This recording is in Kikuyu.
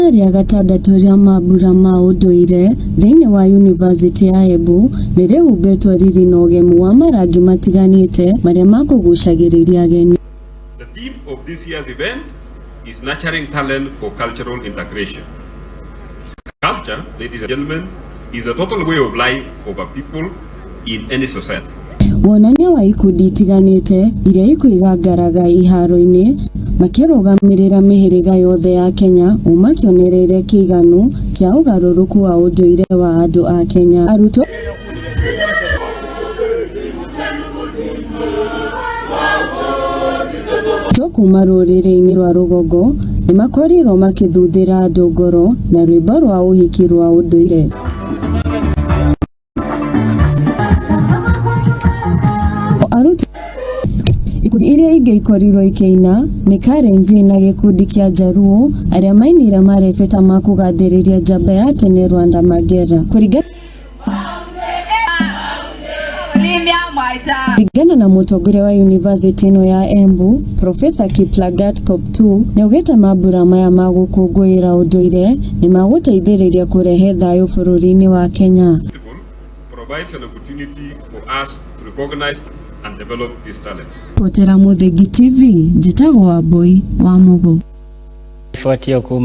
Rĩa gatandatũ rĩa mambura ma ũndũire thĩinĩ wa yunivasĩtĩ ya Embu nĩ rĩhumbĩtwo riri na ũgemu wa marangi matiganĩte marĩa makũgucagĩrĩria ageni. The theme of this year's event is Nurturing Talent for Cultural Integration. Culture, ladies and gentlemen, is the total way of life of a people in any society. Wonania wa ikundi itiganĩte iria ikũiga ngaraga iharo-inĩ makĩrũgamĩrĩra mĩhĩrĩga yothe ya Kenya uma kĩonereria kĩiganu kĩa ũgarũrũku wa ũndũire wa andũ a Kenya. Arutwo kuma rũrĩrĩ-inĩ rwa rũgongo nĩ makorirwo makĩthuthĩra andũ ngoro na rwĩmbo rwa ũhiki rwa ũndũire. Arutwo ikundi iria ingĩ ikorirwo ikĩina nĩ Kalenjin na gĩkundi kĩa Jaluo arĩa mainire marebeta ma kũgathĩrĩria njamba ya tene Lwanda Magere. Kũringana na mũtongoria wa yunivasĩtĩ ĩno ya Embu, Profesa Kiplagat Koptu, nĩaugĩte mambura maya ma gũkũngũĩra ũndũire nĩ magũteithĩrĩria kũrehe thayũ bũrũri-inĩ wa Kenya. Provides an opportunity for us to recognize and develop these talents. Potera Mũthingi TV, njĩtagwo Wambui wa Mũgũ. Riboti ĩyo kuma